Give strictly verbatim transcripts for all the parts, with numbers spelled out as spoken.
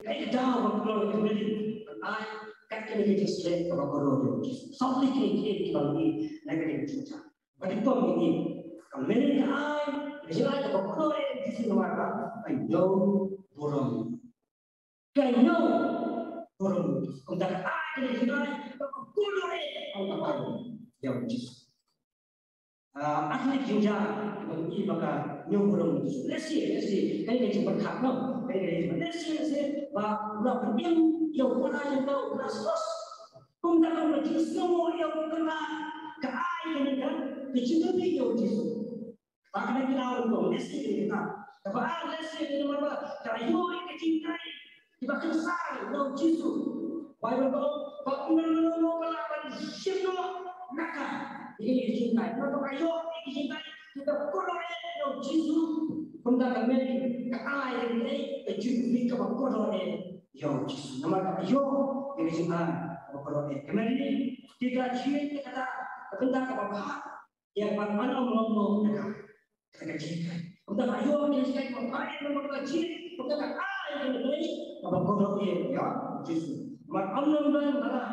Ka dei ka daw ba kordor ïa ka Mary ban ai kat kane ka jingsleh kaba kordor ïa u Jisu. Sawphew kine ki, ki bang ki na kane ka jingshah. Ba dei tang ïa ki, ka Mary ka ai ka jingai kaba kordor ïa u Jisu namar ba ka ñiew burom. Ka ñiew burom. Kumta ka ai ka jingai kaba kordor ïa u Jisu. Ah, ar tylli ki jingjia kiba ngi ïohi ba ka ñiew burom u Jisu. Lehse, lehse, kane ka jingpyrkhat, no? Kane ka jingpyrkhat. Lehse, lehse ba u la pynim ïa u para jong u, u Lasarus. Kumta ka jingsngewnguh ïa u kynrad ka ai kane ka, ka jingkyrpad ïa u Jisu. Ba kane ka daw ruh, lehse kane ka daw. Kaba ar, lehse kane namar ba ka ïoh ïa ka jinghikai kiba kynsang na u Jisu. Baibl ka ong ba ym don uno uno uba lah ban shim noh na ka ïa ka jinghikai. Namar ba ka ïoh ïa ka jinghikai kaba kordor eh na u Jisu. Kumta ka Mary ka ai ïa ka jingkyrpad kaba kordor eh ïa u Jisu. Namar ba ka ïoh ïa ka jinghikai kaba kordor eh. Ka Mary te ka jied ïa kata ka bynta kaba bha. Ïa ban ym lum noh na ka, kata ka jinghikai. Kumta ka ïoh ka jinghikai kaba bha ïa ka, kata ka jinghikai, kumta ka ai ïa ka jinghikai kaba kordor ïa u Jisu. Namar ym don ba lah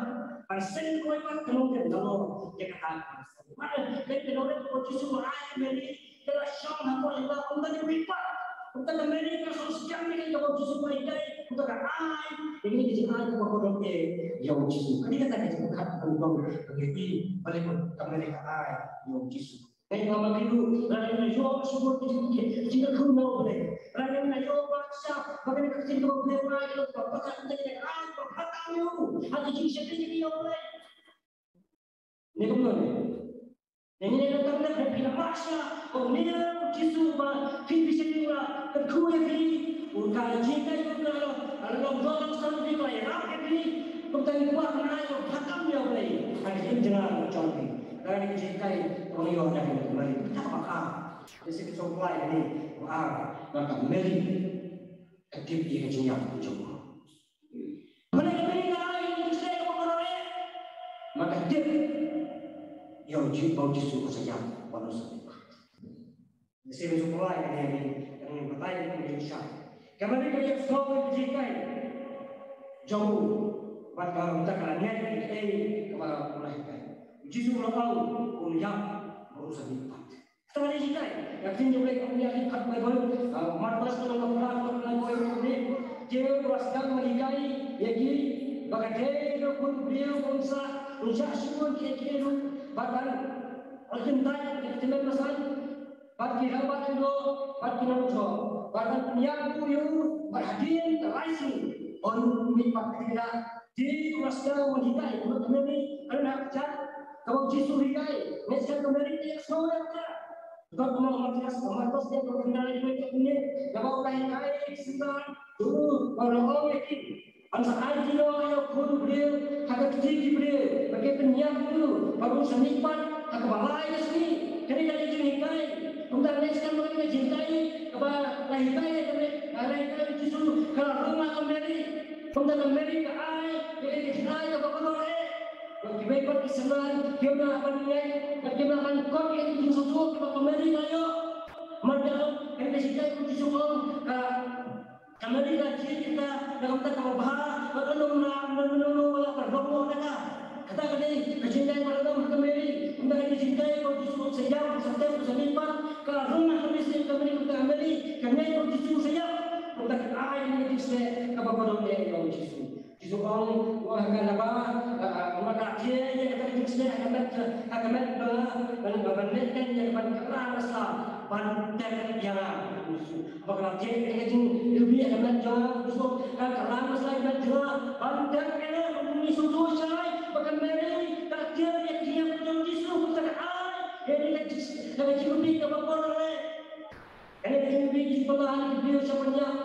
ban seng kawei pat ka nongrim ka long ïa kata ka seng. Namar ka nongrim kaba u Jisu u ai ïa ka Mary ka la shong ha ka lyngba, kumta ka mih pat. Kumta ka Mary ka sngewsih ïa kaba u Jisu u ai ïa ka, kumta ka ai ïa ka jinghikai kaba kordor ïa u Jisu. Kane kata ka jinghikai kaba kordor ïa u Jisu. Balei ka Mary ka ai ïa u Jisu? Ngi ïa ma ki ruh, lada ngim ïoh shibun ki jingkyrkhu na U Blei, lada ngim ïoh ba sha ba kane ka ktien ka U Blei ba ïoh ba ka ktien ka ai ba ka ai ïa u ha ki jingshakri jong U Blei. Ne kumno ne? Ngi ïa ka tam da phi la ma sha ba une u Jisu ba phi phi shakri ba kyrkhu ïa phi, u ka jingkyrkhu ka long, ka long jong ka sa phi ba ïarap ïa phi. Kumta ngi kwah ban ai ba phi tam ïa U Blei ha ki jingkyrkhu jong phi. Ka dei ka jingkyrkhu ba ngi ïoh na ka Mary. Kata ba ka Lehse ka sngewbha ïa kane, ba ar, ba ka Mary ka tip ïa ka jingïap jong u. Balei ka Mary ka ai ïa ka jingïap ba kordor eh? Ba ka tip ïa u Jisu, ba u Jisu u sa ïap bad u sa mih pat. Lehse ka sngewbha ïa kane, kane ka batai ka jingïap. Ka Mary ka ïohsngew ïa ka jinghikai jong u, bad ka, bad ka la ngeit ïa kaei kaba u la hikai. U Jisu u la ong un ïap bad un sa mih pat. Kata ka dei ka jinghikai. Ka ktien jong U Blei ka ong ïa ki pat Baibl, ah, Markos ka lynnong ba phra, ka lynnong ba phra, ka ong ïa ki, u la sdang ban hikai ïa ki ba ka dei ka Khun u briew un sa, un shah shibun kiei kiei ruh, bad ban, bad ban kyntait ïa ki tymmen basan, bad ki rangbah lyngdoh, bad ki nongshong, bad ban pynïap ïa u, bad hadien ka lai sngi un mih pat. Kata ka dei Te u la sdang ban hikai, kumno ka Mary, ka la nang jat, kaba u Jisu u hikai, ngeit skhem ka Mary ka ïohsngew ïa kata. Kaba kumno Mathaios, Mathaios ka lynnong ba khyndai, kaba u la hikai, sdang, u la ong ïa ki, ban sa ai ki noh ïa u Khun u briew ha ka kti ki briew, ba kin pynïap ïa u, bad un sa mih pat ha kaba lai ka sngi. Kane ka dei ka jinghikai. Kumta ngeit skhem ba kane ka jinghikai kaba la hikai ïa ka Mary, la hikai ïa u Jisu, ka la rung ha ka Mary. Kumta ka Mary ka ai ïa ka jinghikai kaba kordor eh. Bad kiwei pat ki synran kim lah ban ngeit, bad kim lah ban kot ïa ka jingsngewthuh kaba ka Mary ka ïoh. Namar ka ong, kane ka jinghikai kaba u Jisu u ong, ka, ka Mary ka jied ïa kata na ka bynta kaba bha, bad ym don, ym don uno uno uba lah ban rung noh na ka. Kata ka dei ka jinghikai ba la don ha ka Mary. Kumta ka dei ka jinghikai ba u Jisu un sa ïap, un sa tep, un sa mih pat. Ka la rung ha ka Mary, ka Mary, kumta ka Mary ka ngeit ba u Jisu un sa ïap. Kumta ka ai ïa ka jingsleh kaba kordor eh ïa u Jisu. Jisu u ong, u ong ha ka, naba, ah, naba ka la thiah ïa kata ka jingsleh ha ka met, ha ka met jong nga, ban, ban leh ïa ka, ban kylla ha ka sla, ban tep ïa nga. Jisu, ba ka la thiah ïa ka jingïohi ha ka met jong nga, Jisu, ka kylla ha ka sla ïa ka met jong nga, ban tep ïa nga. Ngi sngewthuh shai ba ka Mary ka la thiah ïa ka jingïap jong u Jisu, kumta ka ai ïa ka jing, ïa ka jingïohi kaba kordor eh. Kane ka jingïohi ki pynlong ha ki briew sha ban ïap.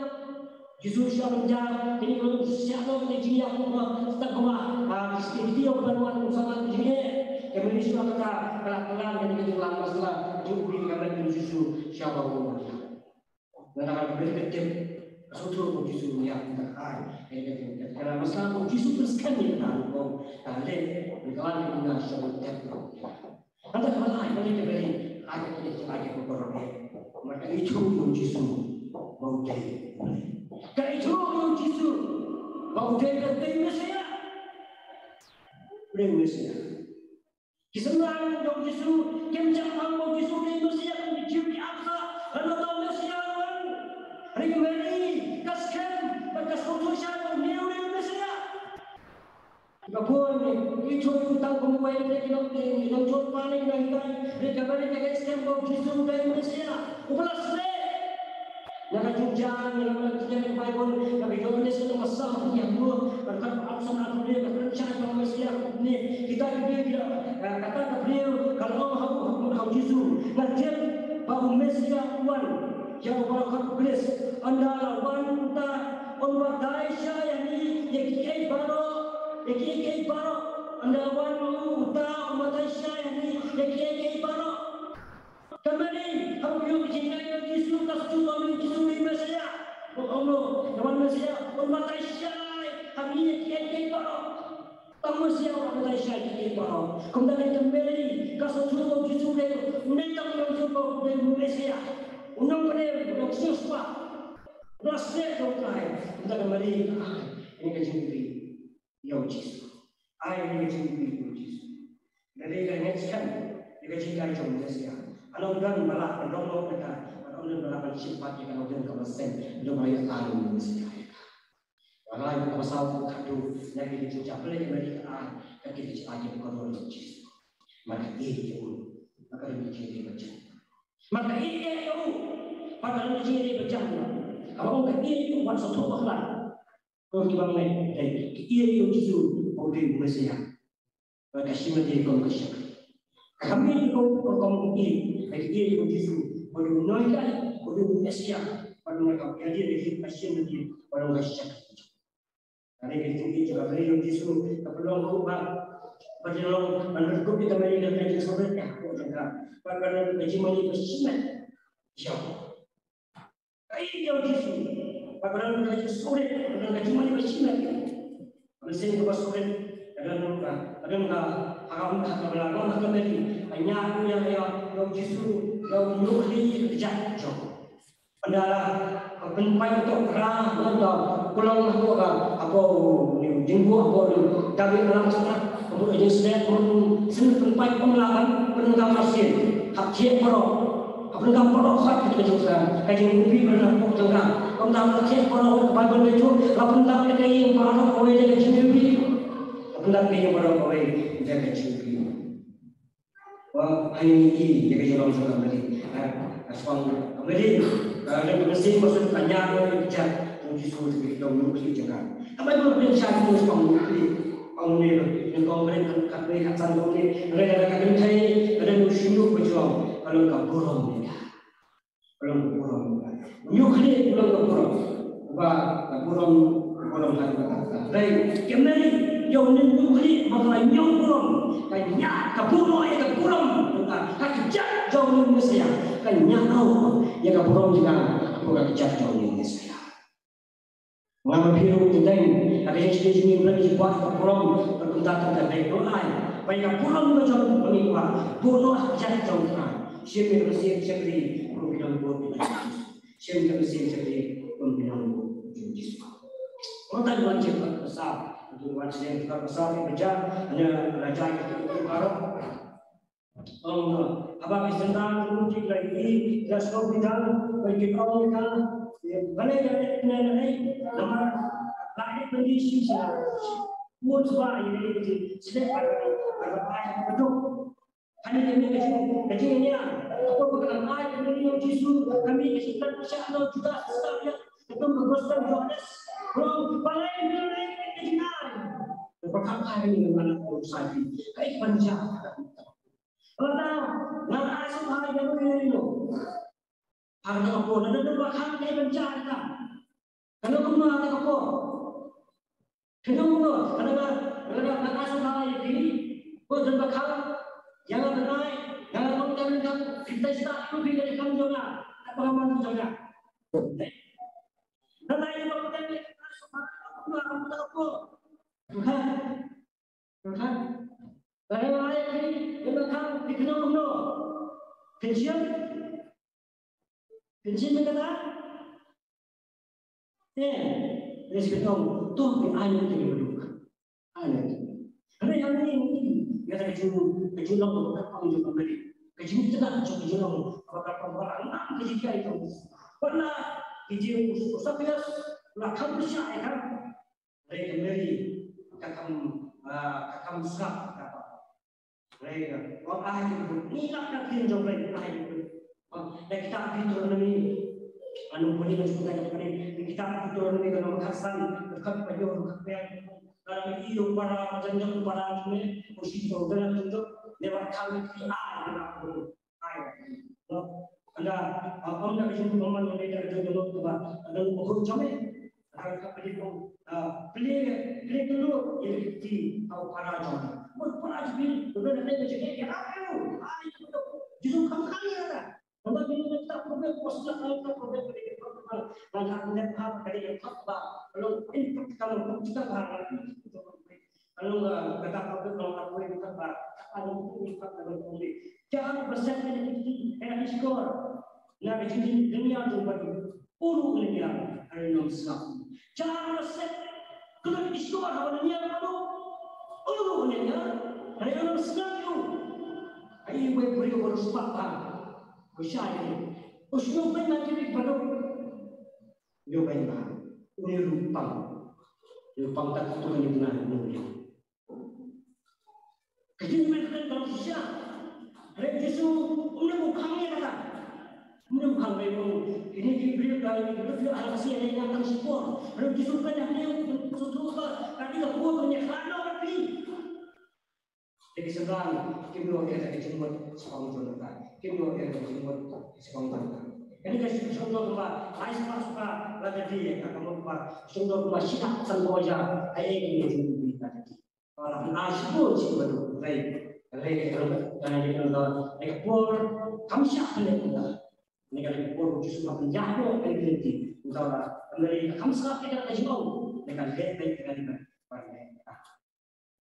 Jisu sha ban ïap, kine ki long sha ban ïap, kine ki jingïap kumba, step kumba, ah, ki step ki ïoh ban wan kumba sa ban jingeh. Ka Mary sha kata, ka la pynlong kane ka jinglam masla, jingïohi ka met jong Jisu sha ban wan ïap. Lada ka Mary ka tip, ka sngewthuh ba u Jisu un ïap, ka ai, eh, ka, ka, ka la masla ba u Jisu pynskhem ïa kata, ka leh, ka la leh kumta sha ban tep. Hynda kaba lai, balei ka Mary ai ïa ka jinghikai kaba kordor eh? Namar ka ithuh ïa u Jisu ba u dei U Blei. Ka ithuh ïa u Jisu Ba u dei ka dei Messiah. U dei Messiah. Ki synran jong u Jisu kim shym tip ba u Jisu u dei Messiah, ki ju ki ap sa lada uta u Messiah u wan. Hynrei ka Mari ka skhem bad ka sngewthuh shai ba une u dei u Messiah. Ka bun ne ki ju tang kumwei ne ki nongpynim, ki nongjoit pyrthei, ne ka Mari ka skhem ba u Jisu u dei u Messiah uba la sleh. Na ka jingïaid, na ka jingïaid Baibl, na ka jingïaid Baibl, na ka jingïaid Baibl, na ka jingïaid Baibl, kita ki briew, eh, kata ka briew ka la ong ha u, ha u Jisu, nga tip ba u Messiah u wan, ïa u baroh ka Khrist, ynda la wan uta, un batai shai ïa ngi ïa kiei kiei baroh, ïa kiei kiei baroh, ynda la wan uta, un batai shai ïa ngi ïa kiei kiei baroh. Ka Mari, haba ïoh ka jinghikai jong u Jisu, ka sngewthuh ba u Jisu u dei Messiah. Ka ong, ka wan Messiah, un batai shai ha ngi ïa kiei kiei baroh. Tang Messiah un batai shai ïa kiei kiei baroh. Kumta ka Mari ka sngewthuh ba u Jisu u dei, u dei tang u Jisu ba u dei u Messiah. U nongpynim, u nongsiewspah. U nongsiewspah. Kumta ka Mari, ah, ïa ka jingïohi ïa u Jisu. Ai ïa ka jingïohi ïa u Jisu. Lada ka ngeit skhem ïa ka jinghikai jong u Messiah, ka long don ba lah ban long noh ïa ka, ka long don ba lah ban shim pat ïa ka, long don kaba seng, long ba ïa ka u Messiah ïa ka. Warai ka ba saw ka khadduh na ki jingshah pynleit ïa Mari ka ai, ka ki jingshah ïa ka roi jong u Jisu. Mar ka ïeit ïa u, mar ka ïeit ïa u. Mar ka ïeit ïa u, mar ka ïeit ïa u. Ka ba ong ka ïeit ïa u, wat sa thuh bakla. Ko ki bang lei, eh, ki ïeit ïa u Jisu, u dei u Messiah. Ba ka shim ïa kum ka shakri. Ka kham ïeit kum, kum, kum ïeit, ba ki ïeit ïa u Jisu, ba u dei u nonghikai, ba u dei u Messiah, ba u dei ka ïeit ïa ka shim ïa, ba u dei ka shakri. Ka dei ka jingïeit jong ka Mari ïa u Jisu, ka pynlong ruh ba, ba ka long, ba ka long ruh ka Mari ka jingsurit ïa ka jong ka, ba ka long ka jingmane ba shim ïa. Ka ïeit ïa u Jisu. Ba ka don ka jingsurit, ka don ka jingmane ba shim ïa. Ka mynsiem kaba surit, ka don ka, ka don ka, ha ka, ha kaba la ong ha ka Mari, ka ñiad ïa, ïa, ïa u Jisu, ïa u ñiuhkhlieh ïa ka kjat jong u. Ynda la pynpait to ka ra, ngan to, ka long ha ka, hapoh, ne, jingbuh hapoh, ne, David la ong sa, hapoh jingsneng, hapoh, sien pynpait kum la kan, pyndonkam arsien, hap thiah baroh. Ka pyndonkam baroh sat ka jingsa, ka jingkhublei baroh ka pyndonkam. Kumta ka thiah baroh ka Baibl ka jong, ka pyndonkam ïa ka ïing baroh kawei da ka jingkhublei. Ka pyndonkam ïa ka ïing baroh kawei da ka jingkhublei. Ba ai ïa ka jinglong jong ka Mari. Ka sngewbha ka Mari. Ka leh ka mynsiem ba suk ka ñiad ïa ka kjat jong u Jisu, ka long ñiuhkhlieh jong ka. Ka Baibl ka pynshai ka sngewbha ñiuhkhlieh. Ong ne, nyngkong Korinth khatkhyndai khatsan ong ne, hynrei lada ka kynthei ka don u shñiuh ba jrong, ka long ka burom ïa ka. Ka long ka burom ïa ka. Ñiuhkhlieh ka long ka burom. Ba ka burom, ka burom ha ka. Hynrei ka Mari, ïa une u ñiuhkhlieh ba ka la ñiewburom, ka ñiad ka burom ïa ka burom. Ka kjat jong une u Messiah, ka ñiad ïa ka burom jong ka, ka kjat jong une u Messiah. Nga ma phi ruh teng teng ha ka jingshakri jingim, phi ruh phi kwah ka burom, ka kumta kumta phi ruh ai. Ba ïa ka burom ka jong phi phi kwah buh noh ha ka kjat jong u Trai. Shim ïa ka mynsiem shakri, phi ruh phi nang buh ïa ka Jisu. Shim ïa ka mynsiem shakri, phi ruh phi nang buh ïa ka Jisu. Nga tang wan sha ka pasal, wan sha ka pasal, ka pasal, ka pasal, ka pasal. Ong, haba ki synran ki la ïohi, ki la sngewbha, ba ki ong ïa ka, balei ïa leh ne leh, namar la leh pyndonkam shisha. Mut ba ïa leh ki shlek, ba ba ba ba ba. Kane ka mih ka jing, ka jingïaid. Hapoh ba ka la ai ka mih ïa u Jisu, ka mih ka jingïaid, ka shah na u Judas Iskariot, ka kum ka gospel Johannes. Ong, balei ïa leh ki jingïaid. Ba ka ai ka mih ïa u Jisu, ka ai ban jah. Lada nga ai sngewbha ïa u Jisu. Ha kata ka por, lada don ba khang, ka ai ban jah ïa ka. Kano kumno ha kata ka por? Kano kumno? Lada, lada nga ai sngewbha ïa phi, ko don ba khang, ïa nga ban ai, ïa nga ban ai, ïa nga ban ai, phi tei stad ïa phi ka kam jong nga. Kata ka man jong nga. Lada ïa nga ban ai sngewbha, kumno ha kata ka por? Kan? Kan? Lada nga ai phi, ïa nga khang, phi kynnoh kumno? Phin shim? Phin shim ïa kata? Te. Ka jingong to phi ai ïa ki baduk. Ai ïa ki. Hynrei hangne ngi ïohi ïa ka jing, ka jinglong kaba kyrpang jong ka Mary. Ka jingtnat jong ka jinglong kaba kyrpang ba la ngam ka jinghikai jong u. Wat la ki jing u Sakius la kham pyrshah ïa ka. Hynrei ka Mary ka kham, ah, ka kham sngap ka ba. Hynrei ka, wat ai ki baduk, ngi lap na ka ktien jong U Blei, ai ki baduk. Ah, na kitab Deuteronomi, ah, ngi pule ka jingkyrkhu ka Mary, na kitab Deuteronomi ka lynnong khatsan, ka dkhot ba hynñiew, ka dkhot ba hynñiew. Lada me ïohi u para, ba jan jong u para jong me, u shim jong u dang jong jong, me wat khang ïa ki, ai ïa ki baduk. Ai. No. Ynda, ah, ym da ka jingkyrkhu, ym da ka jingkyrkhu, ynda u bakhuid jong me. Ynda ka pynlong, ah, plie, plie kylluid ïa ki kti ha u para jong me. Mo u para jong me, u don ha ka jingkyrkhu, ai, Jisu kham khang ïa ka. Ynda me ïohi na kitab Proverb, ko sngap na kitab Proverb, ka dei ka kitab ba, ba la leh ha ka dei ka kitab ba, long in practical, practical ha ka. Ka long, ah, kata ka long ka long ka long ka ba, ka long ka long ka long ka long. Jar ba set ïa ki, ïa ki shkor na ka jingdynniar jong u baduk, u ruh un ïaid ha ri nongslap. Jar ba set kylluid ki shkor ha ri nongslap, u ruh un ïaid ha ri nongslap. Ai, wei briew ba riewspah bha, u shai, u shngaiñ bha na ki baduk. Ïoh bha, une ruh u pang. Une u pang, kat katto katne bnai une u ïoh. Ka jingmut ka long shisha. Hynrei Jisu um dei u khang ïa kata. Um dei u khang, hynrei kine ki briew ba ki briew ha la ka sngi ïa tang shipor. Hynrei Jisu kren hangne u sngewthuh ba ka dei ka por ban ïakhlad noh bad phi. Te ki synran kim ïoh ïa ka jingmut shaphang jong ka. Kim ïoh ïa ka jingmut shaphang jong ka. Kane ka shong, shong kumba lai spah spah la ka dei, ka mut ba shong kumba shi lak san hajar. Ai, ai, kane ka jingmut ka dei. Ka la ai shibun shi baduk, hynrei, hynrei ka la, ka la, ka la, ka por kam shah pynlong ka. Kane ka dei ka por ba Jisu ka pynïaid noh ïa ka lynti. Kumta la, ka Mary ka kham sngap ïa ka jingong, ka la leh beit ïa ka lynti.